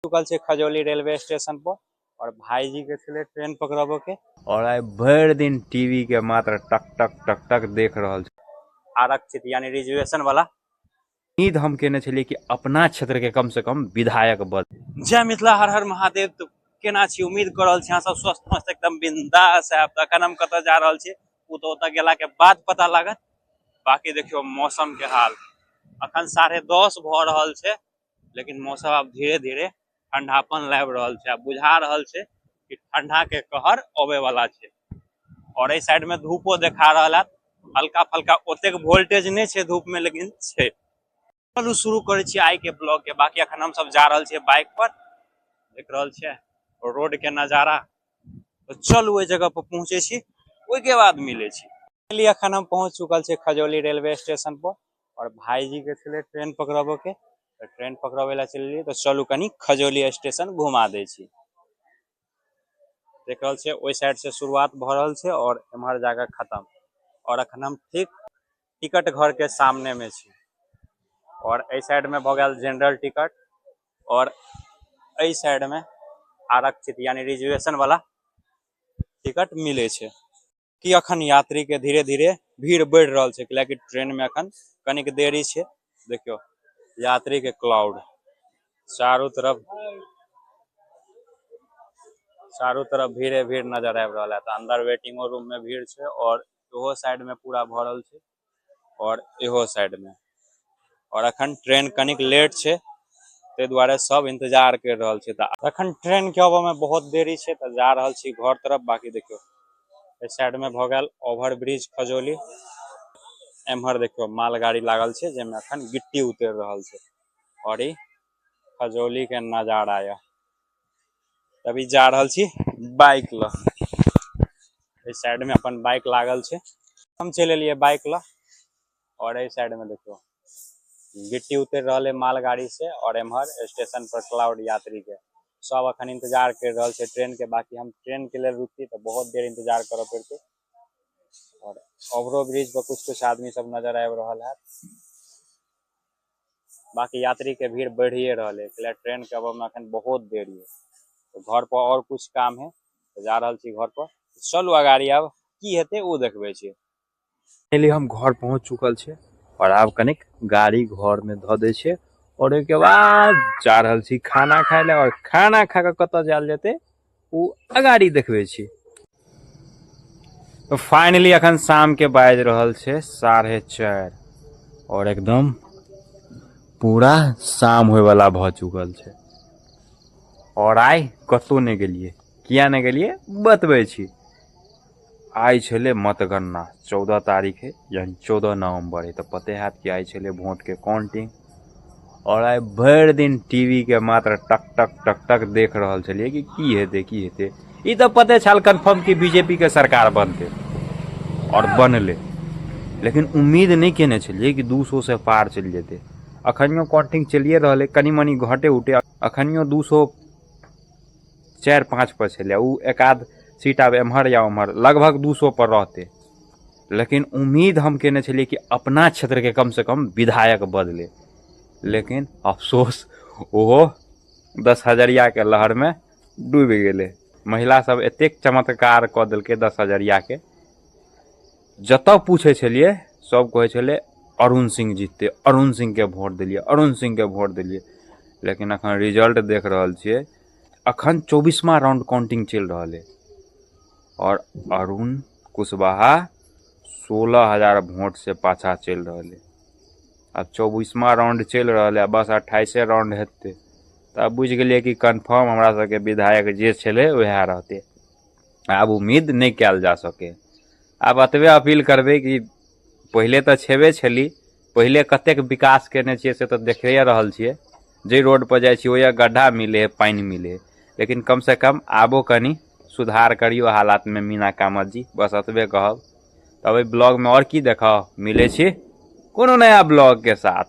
चुकल छै Khajauli railway station पर और भाईजी के छलै ट्रेन पकड़बो के। और आइ भरि दिन टीवी के मात्र टक टक टक टक देख रहल छी। आरक्षित यानी रिजर्वेशन वाला। उम्मीद हम केने छलियै कि अपना क्षेत्र के कम से कम विधायक बन। जय मिथिला, हर हर महादेव। तो केना छी, उम्मीद कर रहल छी अहाँ सब स्वस्थ मस्त एकदम बिंदास हैब। तऽ अखन हम कतऽ जा रहल छी ओ तऽ ओतऽ गेला के बाद पता लागत। बाकी देखियौ मौसम के हाल, अखन 10:30 भऽ रहल छै, लेकिन मौसम आब धीरे धीरे ठंडापन लाबि रहल छै। आब बुझा रहल छै कि ठंडा के कहर अबे वाला छै। और एहि साइड में धूपो देखा रहल है, हल्का फल्का, ओतेक वोल्टेज नहीं छै धूप में, लेकिन छै। चलू शुरू करै छी आइ के ब्लॉग के। बाकी अखन हम सब जा रहल छियै बाइक पर, देख रहल छियै रोड के नजारा। तो चलू ओहि जगह पर पहुँचे छी, ओहि के बाद मिले छी। फाइनली अखन हम पहुँच चुकल छी खजौली रेलवे स्टेशन पर और भाईजी के छलै ट्रेन पकड़बो के, तऽ ट्रेन पकड़बै लए चलि एलियै। तऽ चलू कनि खजौली स्टेशन घुमा दै छी। देख रहल छियै ओहि साइड से शुरुआत भऽ रहल छै और एम्हर जाकऽ खतम। और अखन हम ठीक टिकट घर के सामने में छी और एहि साइड में भऽ गेल जनरल टिकट और एहि साइड में आरक्षित यानी रिजर्वेशन वाला टिकट मिले छै। कि अखन यात्री के धीरे धीरे भीड़ बढ़ि रहल छै, कियाकि ट्रेन में अखन कनिक देरी छै। देखियौ यात्री के क्लाउड चारू तरफ भीड़े भीड़ नजर आबि रहल है। तऽ अंदर वेटिंगो रूम में भीड़ छै और इहो साइड में पूरा भरल छै और इहो साइड में। और अखन ट्रेन कनिक लेट छै, ताहि दुआरे सब इंतजार कर रहल छै। तऽ अखन ट्रेन के अबऽ में बहुत देरी छै, तऽ जा रहल छी घर तरफ। बाकी देखियौ एहि साइड में भऽ गेल ओवर ब्रिज खजौली। एम्हर देखियौ मालगाड़ी लागल छै, जाहिमे अखन गिट्टी उतरि रहल छै। और ई खजौली के नजारा यऽ। अभी जा रहल छी बाइक लऽ, एहि साइड में अपन बाइक लागल छै, हम चलि एलियै बाइक लऽ। और एहि साइड में देखियौ गिट्टी उतरि रहल है मालगाड़ी से और एम्हर स्टेशन पर क्लाउड यात्री के सब अखन इंतजार कर रहल छै ट्रेन के। बाकी हम ट्रेन के लेल रुकती तऽ बहुत देर इंतजार करऽ पड़तै। और ओवरो ब्रिज पर कुछ कुछ आदमी सब नजर आबि रहल है। बाकी यात्री के भीड़ बढ़िए रहल है, किया ट्रेन के अबऽ में अखन बहुत देरी है। तो घर पर और कुछ काम है, तो जा रहल छी घर पर। चलू अगाड़ी आब की हेतै ओ देखबै छी। फाइनली हम घर पहुँच चुकल छी और आब कनिक गाड़ी घर में धऽ दै छियै और ओहिके बाद जा रहल छी खाना खाय लए। और खाना खा कऽ कतऽ जायल जेतै ओ अगाड़ी देखबै छी। तो फाइनली अखन शाम के बाजि रहल छै 4:30 और एकदम पूरा शाम होयवला भऽ चुकल छै। और आइ कतहु नहि गेलियै, किया नहि गेलियै बतबै छी। आइ छलै मतगणना, 14 तारीख है यानी 14 नवम्बर है, तऽ पते हैत कि आइ छलै वोटके काउंटिंग। और आइ भरि दिन टीवी के मात्र टक टक टक टक देख रहल छलियै कि की हेतै की हेतै। ई तऽ पते छल कन्फर्म कि बीजेपी के सरकार बनतै और बनलै, लेकिन उम्मीद नहि केने छलियै कि 200 से पार चलि जेतै। अखनियो काउंटिंग चलिए रहल है, कनि मनि घटे उटे, अखनियो 204-5 पर छलै, ओ एक आध सीट आब एम्हर या ओम्हर लगभग 200 पर रहतै। लेकिन उम्मीद हम केने छलियै कि अपना क्षेत्रके कम से कम विधायक बदले, लेकिन अफसोस ओहो 10 हजरियाके लहरमे डूबि गेलै। महिला सब एतेक चमत्कार कऽ देलकै 10 हजरियाके, जतऽ पूछै छलियै सब कहै छलै अरुण सिंह जीततै, अरुण सिंहके वोट देलियै, अरुण सिंहके वोट देलियै। लेकिन अखन रिजल्ट देख रहल छियै, अखन 24वां राउंड काउंटिंग चलि रहल है और अरुण कुशवाहा 16,000 वोट से पाछा चलि रहल है। आब 24वां राउंड चलि रहल है, बस 28 राउंड हेतै तऽ आब बुझि गेलियै कि कन्फर्म हमरा सबके विधायक जे छलै वएह रहतै। आब उम्मीद नहि कयल जा सकै। आब एतबे अपील करबै कि पहिले तऽ छेबे छली, पहिले कतेक विकास केने छियै से तऽ देखिए रहल छियै। जाहि रोडपर जाइ छियै ओहि गड्ढा मिलै हइ, पानि मिलै हइ, लेकिन कमसँ कम आबो कनि सुधार करियौ हालातमे मीना कामत जी, बस एतबे कहब। तब एहि ब्लॉगमे आओर की देखब, मिलै छी कोनो नया ब्लॉगके साथ।